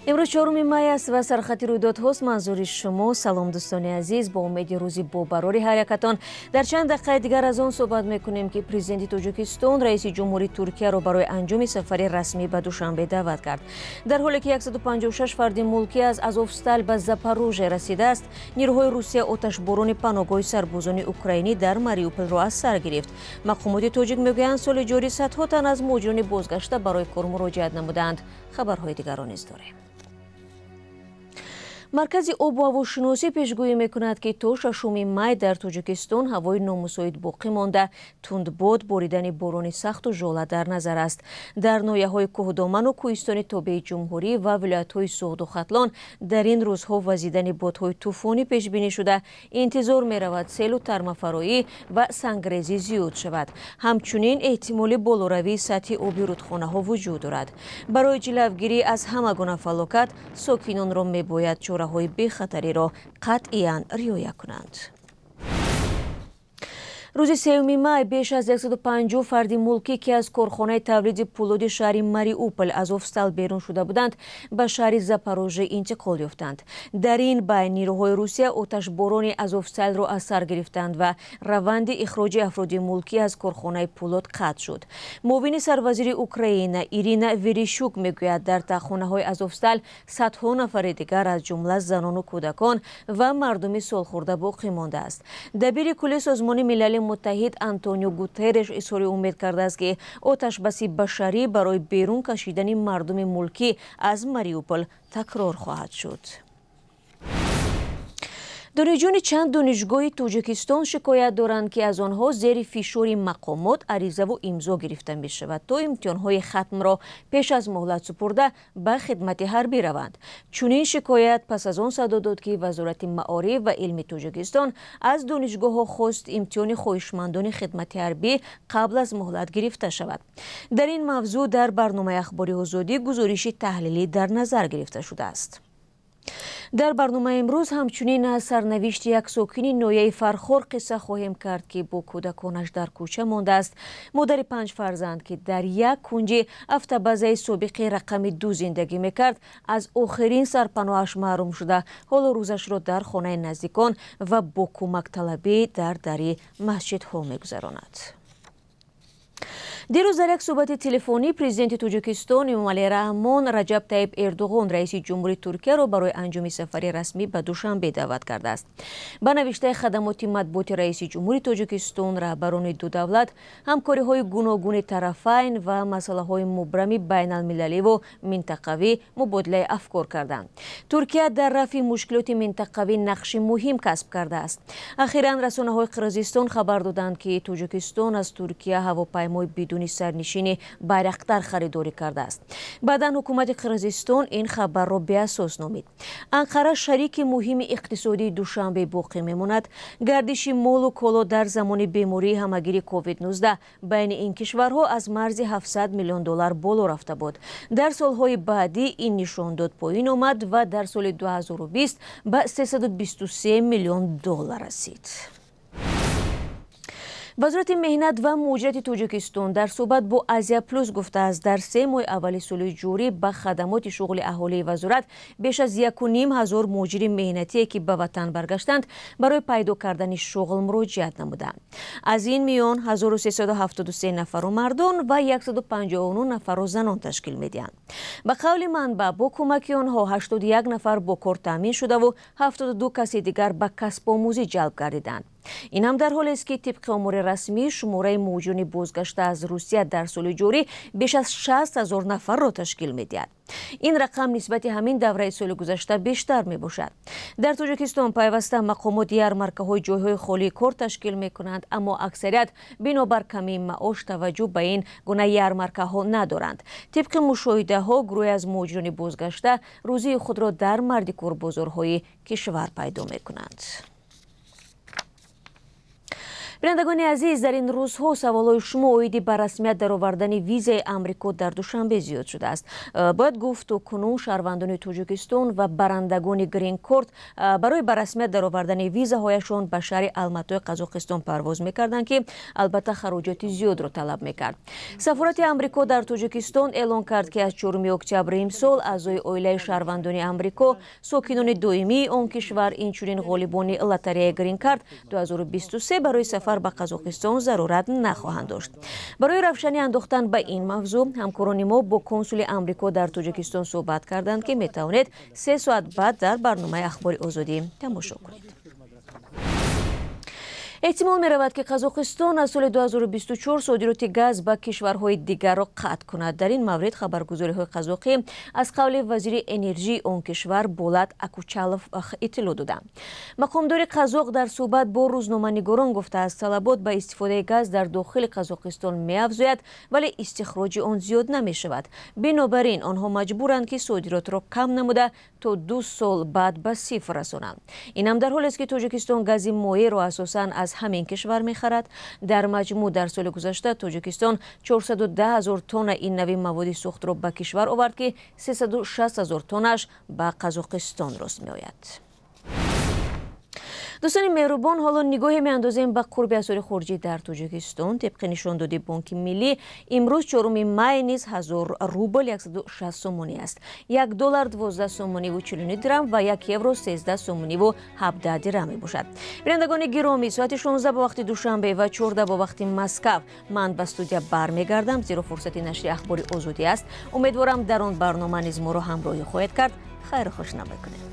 Имрӯз 4 май аст ва сархати рӯйдодҳост манзури шумо. Салом, дӯстони азиз, бо умеди рӯзи бобарори ҳар якатон. Дар чанд дақиқаи дигар аз он суҳбат мекунем, ки президенти Тоҷикистон раиси ҷумҳури Туркияро барои анҷоми сафари расмӣ ба Душанбе даъват кард. Дар ҳоле ки 156 фарди мулкӣ аз Азовстал ба Запорожье расидааст, нирӯҳои Русия оташборони паноҳгоҳи сарбозони украинӣ дар Мариуполро аз сар гирифт. Мақомоти тоҷик мегӯянд, соли ҷорӣ садҳо тан аз муҳоҷирони бозгашта барои кор муроҷиат намуданд. Хабарҳои дигарро низ дорем. Маркази обу ҳавошиносӣ пешгӯӣ мекунад, ки то 6 май дар Тоҷикистон ҳавои номусоид боқӣ монда, тундбод, боридани борони сахту жола дар назар аст. Дар ноҳияҳои кӯҳдоману кӯҳистони тобеи ҷумҳурӣ ва вилоятҳои Суғду Хатлон дар ин рӯзҳо вазидани бодҳои тӯфонӣ пешбинӣ шуда, интизор меравад селу тармафароӣ ва сангрезӣ зиёд шавад. Ҳамчунин эҳтимоли болоравии сатҳи оби рудхонаҳо вуҷуд дорад. Барои ҷилавгирӣ аз ҳама гуна фалокат сокинонро мебояд чораҳои бехатариро қатъиян риоя кунанд. Рӯзи 3 май беш аз 150 фарди мулкӣ, ки аз корхонаи тавлиди пӯлоди шаҳри Мариупол Азовстал берун шуда буданд, ба шаҳри Запорожье интиқол ёфтанд. Дар ин байн нирӯҳои Русия оташборони Азовсталро аз сар гирифтанд ва раванди ихроҷи афроди мулкӣ аз корхонаи пӯлод қатъ шуд. Муовини сарвазири Украина Ирина Верещук мегӯяд, дар таххонаҳои Азовстал садҳо нафари дигар, аз ҷумла занону кӯдакон ва мардуми солхӯрда, боқӣ мондааст. Дабири кулли Созмони Милали Муттаҳид Антонио Гутерреш изҳори умед кардааст, ки оташбаси башарӣ барои берун кашидани мардуми мулкӣ аз Мариупол такрор хоҳад шуд. Донишҷӯёни чанд донишгоҳи Тоҷикистон шикоят доранд, ки аз онҳо зери фишори мақомот аризаву имзо гирифта мешавад, то имтиҳонҳои хатмро пеш аз муҳлат супурда, ба хидмати ҳарбӣ раванд. Чунин шикоят пас аз он садо дод, ки Вазорати маориф ва илми Тоҷикистон аз донишгоҳҳо хост, имтиҳони хоҳишмандони хидмати ҳарбӣ қабл аз муҳлат гирифта шавад. Дар ин мавзӯъ дар барномаи Ахбори Озодӣ гузориши таҳлилӣ дар назар гирифта шудааст. Дар барномаи имрӯз ҳамчунин аз сарнавишти як сокини ноҳияи Фархор қисса хоҳем кард, ки бо кӯдаконаш дар кӯча мондааст. Модари панҷ фарзанд, ки дар як кунҷи автобазаи собиқи рақами 2 зиндагӣ мекард, аз охирин сарпаноҳаш маҳрум шуда, ҳоло рӯзашро дар хонаи наздикон ва бо кӯмакталабӣ дар дари масҷидҳо мегузаронад. Дирӯз дар як суҳбати телефонӣ президенти Тоҷикистон Эмомалӣ Раҳмон Раҷаб Таиб Эрдуғон, раиси ҷумҳури Туркияро, барои анҷоми сафари расмӣ ба Душанбе даъват кардааст. Ба навиштаи хадамоти матбуоти раиси ҷумҳури Тоҷикистон, раҳбарони ду давлат ҳамкориҳои гуногуни тарафайн ва масъалаҳои мубрами байналмилаливу минтақавӣ мубодилаи афкор карданд. Туркия дар рафъи мушкилоти минтақавӣ нақши муҳим касб кардааст. Ахиран расонаҳои Қирғизистон хабар доданд, ки Тоҷикистон аз Туркия ҳавопаймои бидуни сарнишини Байрақтар харидорӣ кардааст. Баъдан ҳукумати Қирғизистон ин хабарро беасос номид. Анқара шарики муҳими иқтисодии Душанбе боқӣ мемонад. Гардиши молу коло дар замони бемории ҳамагири COVID-19 байни ин кишварҳо аз марзи 700 миллион доллар боло рафта буд. Дар солҳои баъдӣ ин нишондод поин омад ва дар соли 2020 ба 323 миллион доллар расид. Вазорати меҳнат ва муҳоҷирати Тоҷикистон дар суҳбат бо Азия Плюс гуфтааст, дар 3 моҳи аввали соли ҷорӣ ба хадамоти шуғли аҳолии вазорат беш аз 1500 муҳоҷири меҳнатие, ки ба ватан баргаштанд, барои пайдо кардани шуғл муроҷиат намуданд. Аз ин миён 1373 нафару мардон ва 159 нафарро занон ташкил медиҳанд. Ба қавли манбаъ, бо кӯмаки онҳо 81 нафар бо кор таъмин шудаву 72 каси дигар ба касбомӯзӣ ҷалб гардиданд. Ин ҳам дар ҳолест, ки тибқи омори расмӣ шумораи муҳоҷирони бозгашта аз Русия дар соли ҷорӣ беш аз 60 ҳазор нафарро ташкил медиҳад. Ин рақам нисбати ҳамин давраи соли гузашта бештар мебошад. Дар Тоҷикистон пайваста мақомот ярмаркаҳои ҷойҳои холии кор ташкил мекунанд, аммо аксарият бинобар камии маош таваҷҷӯҳ ба ин гуна ярмаркаҳо надоранд. Тибқи мушоҳидаҳо, гурӯҳе аз муҳоҷирони бозгашта рӯзии худро дар мардикорбозорҳои кишвар пайдо мекунанд. Бинандагони азиз, дар ин рӯзҳо саволҳои шумо оиди ба расмият даровардани визаи Амрико дар Душанбе зиёд шудааст. Бояд гуфт, то кунун шаҳрвандони Тоҷикистон ва барандагони грин-корт барои ба расмият даровардани визаҳояшон ба шаҳри Алматои Қазоқистон парвоз мекарданд, ки албатта хароҷоти зиёдро талаб мекард. Сафорати Амрико дар Тоҷикистон эълон кард, ки аз 4 октябри имсол аъзои оилаи шаҳрвандони Амрико, сокинони доимии он кишвар, инчунин ғолибони лотареяи грин-карт 2023 барои сафар ба Қазоқистон зарурат нахоҳанд дошт. Барои равшанӣ андохтан ба ин мавзӯъ ҳамкорони мо бо консули Амрико дар Тоҷикистон суҳбат карданд, ки метавонед 3 соат баъд дар барномаи Ахбори Озодӣ тамошо кунед. Эҳтимол меравад, ки Қазоқистон аз соли 2024 содироти газ ба кишварҳои дигарро қатъ кунад. Дар ин маврид хабаргузориҳои қазоқӣ аз қавли вазири энержии он кишвар Болат Акучалов иттилоъ доданд. Мақомдори қазоқ дар суҳбат бо рӯзноманигорон гуфтааст, талабот ба истифодаи газ дар дохили Қазоқистон меафзояд, вале истихроҷи он зиёд намешавад. Бинобар ин онҳо маҷбуранд, ки содиротро кам намуда то 2 сол баъд ба сифр расонанд. Инам дар ҳолест, ки Тоҷикистон гази моеъро асосан аз ҳамин кишвар мехарад. Дар маҷмӯъ дар соли гузашта Тоҷикистон 410 000 тонна ин нави маводи сӯхтро ба кишвар овард, ки 360 000 тоннаш ба Қазоқистон рост меояд. Дӯстони меҳрубон, ҳоло нигоҳе меандозем ба қурби асъори хориҷӣ дар Тоҷикистон. Тибқи нишондоди Бонки Миллӣ, имрӯз 4 май низ 1000 рубл 160 сомонӣ аст. 1 доллар 12 сомониву 49 дирам ва 1 евро 13 сомониву 17 дирам мебошад. Бинандагони гиромӣ, соати 16 бо вақти Душанбе ва 14 бо вақти Москав ман ба студия бармегардам, зеро фурсати нашри Ахбори Озодӣ аст. Умедворам, дар он барнома низ моро ҳамроҳӣ хоҳед кард. Хайру хуш намекунед.